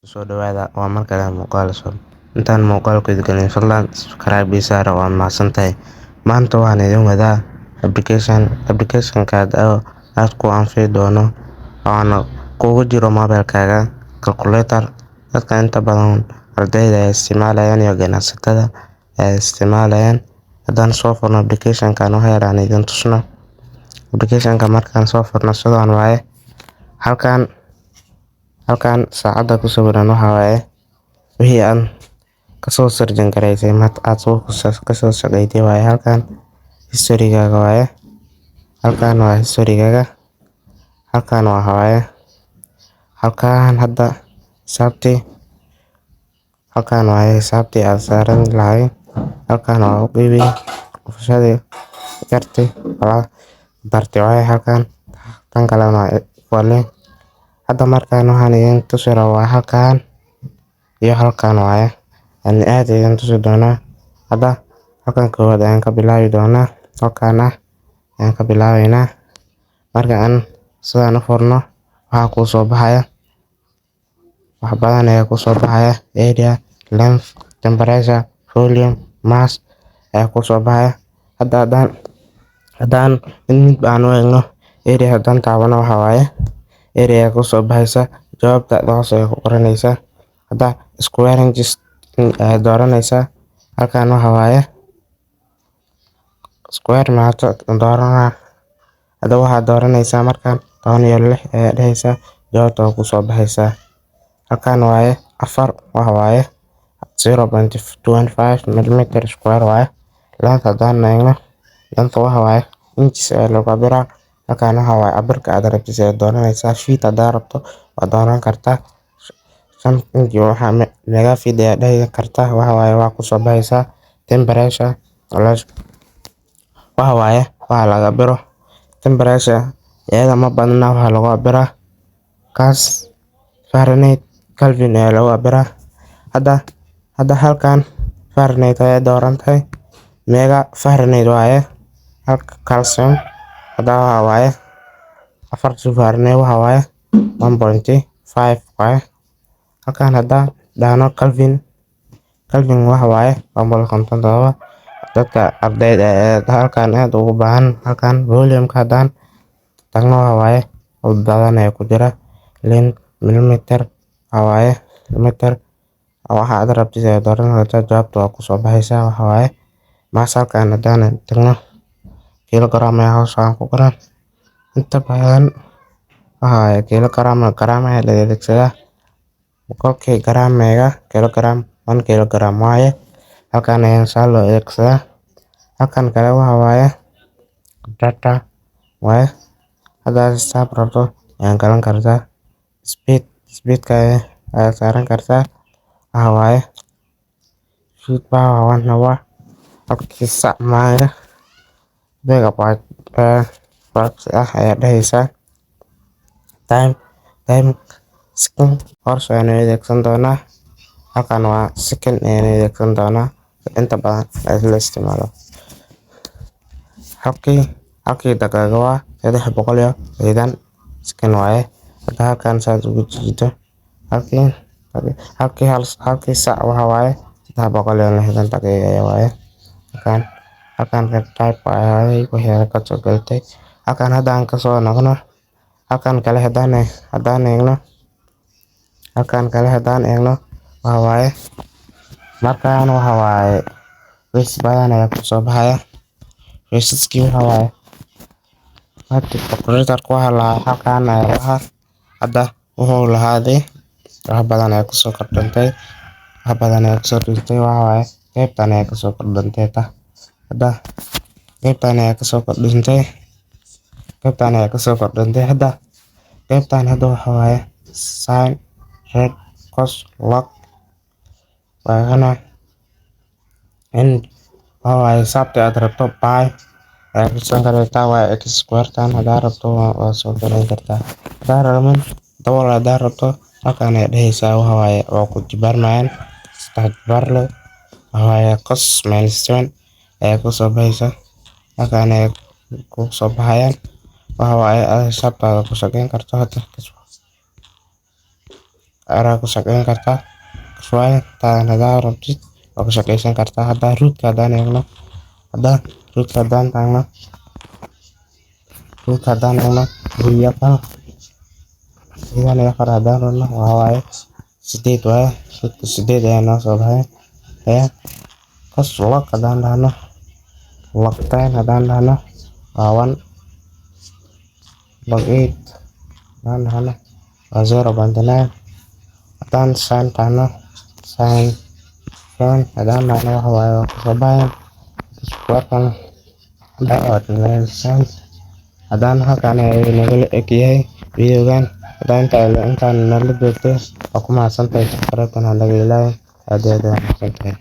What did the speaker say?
Soo dhawaada, waa mar kale muuqaal cusub. Intaan muuqaalku idin fadlan subscribe ii saara, waad mahadsantahay. Maanta waxaan idin wadaa application, applicationka aad ku anfici doono oona kugu jiro mobilkaaga, calculator. Dadka inta badan ardayda ay isticmaalayaan iyo ganacsatada ay isticmaalayaan. Haddaan soo furno applicationkan, wax yar aan idin tusno. Applicationka markaan soo furno, sidaan waaye. Halkan saacadda ku sawiran waxa waaye wixii aan kasoo searching gareysay, aad kasoo shaqeysay waaye. Halkan historygaaga waaye, halkan waa historygaaga, halkan waxa waaye, halkan hadda xisaabtii, halkan waaye xisaabtii aad saaran lahayd, halkan waa u qiibi dhufashadii, jarti, darti waaye. Halkan tan kalena waa equal. Hadda markaan waxaan idin tusi rabaa halkan iyo halkan waaye aan aad idin tusi doonaa. Hadda halkan koowaad ayaan ka bilaabi doonaa, halkan ah ayaan ka bilaabeynaa. Marka aan sidaan u furno, waxaa kuu soo baxaya wax badan ayaa kusoo baxaya: area, length, temperature, volume, mass ayaa kusoo baxaya. Hadda haddaan mid mid aan u eegno, area haddaan taabano, waxa waaye area ayaa kusoo baxaysa, jawaabta hoos ayay ku qoranaysaa. Hadda square inches ayaad dooranaysaa. Halkan waxa waaye square maxaad dooranaa? Hadda waxaad dooranaysaa markaan 16 ayaa dhehaysaa, jawaabta waa kusoo baxaysaa. Halkan waaye afar, waxa waaye 0.25 millimeter square waaye. Length haddaan eegno, length waxa waaye inches ayaa lagu cabiraa. Halkan waxa waaye cabirka aad rabtid ayaad dooranaysaa. Feet haddaad rabto, waad dooran kartaa. 5 inch waxa mega feet ayaa dhihi kartaa, waxa waaye waa kusoo baxaysaa. Temperature waxa waaye waxa laga cabiro temperature, iyada ma badna, waxaa lagu cabiraa kaas Fahrenheit, Kelvin ayaa lagu cabiraa. Hadda halkan Fahrenheit ayay dooran tahay, mega Fahrenheit waaye. Halka calcium hadda waxa waaye 4 Fahrenheit, waxa waaye 1.5 waaye. Halkan hadda dhahno Kelvin, Kelvin waxa waaye 257. Dadka ardayda ee halkan aad ugu baahan. Halkan volume-ka haddaan tagno, waxa waaye badan ayaa ku jira. Length millimeter waxa waaye meter, waxa aad rabtid ayaad dooran kartaa, jawaabta waa kusoo baxaysaa. Waxa waaye mass. Halkan haddaan tagno, kilogram ayaa hoos aan ku qoran. Inta badan waxa waaye kilogram, gram ayaa la adeegsadaa. 100kii gram, mega kilogram, 1 kilogram waaye. Halkan ayaa saa loo adeegsadaa. Halkan kale waxa waaye data waaye. Haddaad xisaab rabto ayaan galan kartaa. Speed, speedka ayaa saaran kartaa. Waxa waaye feet power 1 hour, halkii sac maaga megabyte ah ayaa dhehaysaa. Time, time second hours ayaanu adeegsan doonaa. Halkan waa second ayaanu adeegsan doonaa, inta badan la isticmaalo. Halkii daqiiqo waa 360 second waaye. Hadda halkan saad ugu jiido, halkii sac waxa waaye 360 daqiiqo waaye. Halkan type waaye wixii ka soo galtay. Halkan hadda aan kasoo noqono, halkan kale haddaan eegno, halkan kale haddaan eegno, waxa waaye markaan waxa waaye quiz badan ayaa kusoo baxaya. Quizaskii waxa waaye calculator-ka waxa lahaa halkan ayaa lahaa. Hadda wuxuu lahaaday wax badan ayaa kusoo kordhantay, wax badan ayaa kusoo dhintay. Waxa waaye qaybtan ayaa kasoo kordhantay. Ta hadda qaybtan ayaa kasoo kordhintay, qaybtan ayaa kasoo kordhantay. Hadda qaybtan hadda waxa waaye sin, rad, cos, log waa kana. In waxa waaye xisaabta aad rabto, pi ayaa kusan kartaa, waa x square tan hadaa rabto waa soo garan kartaa. Hadaa rabin double, hadaa rabto, halkan ayaa dhehaysaa. Waxa waaye waa ku jibaarmayaan, saddex jibaar leh. Waxa waaye cos minus 7 ayaa kusoo baxaysa, halkan ayaa kusoo baxayaan. Waxa waaye aad xisaabtaada ku shaqeyn karto. Hadda Ayaa ku shaqeyn kartaa waaye. Taan hadaa rabtid waa ku shaqeysan kartaa. Hadda rootka haddaan eegno, hadda rootka haddaan taagno, rootka haddaan eegno, 24 haddaan rabno, waxaa waaye 8 waaye. Rootka 8 ayaa noo soo baxay. Haya, kas log haddaan dhahno, log 10 haddaan dhahno waa 1, log 8 haddaan dhahno waa 0.9. Haddaan sin dhahno, sin 7 haddaan dhahno, waxa waaye waa kasoo baxaya square-kan. Haddaan halkan nagala eg yahay videogan. Haddaan intaan nala joogtay, waa ku mahadsantahay. Subscribe-tan ha naga ilaawin. Aad iyo aad ayaa mahadsantahay.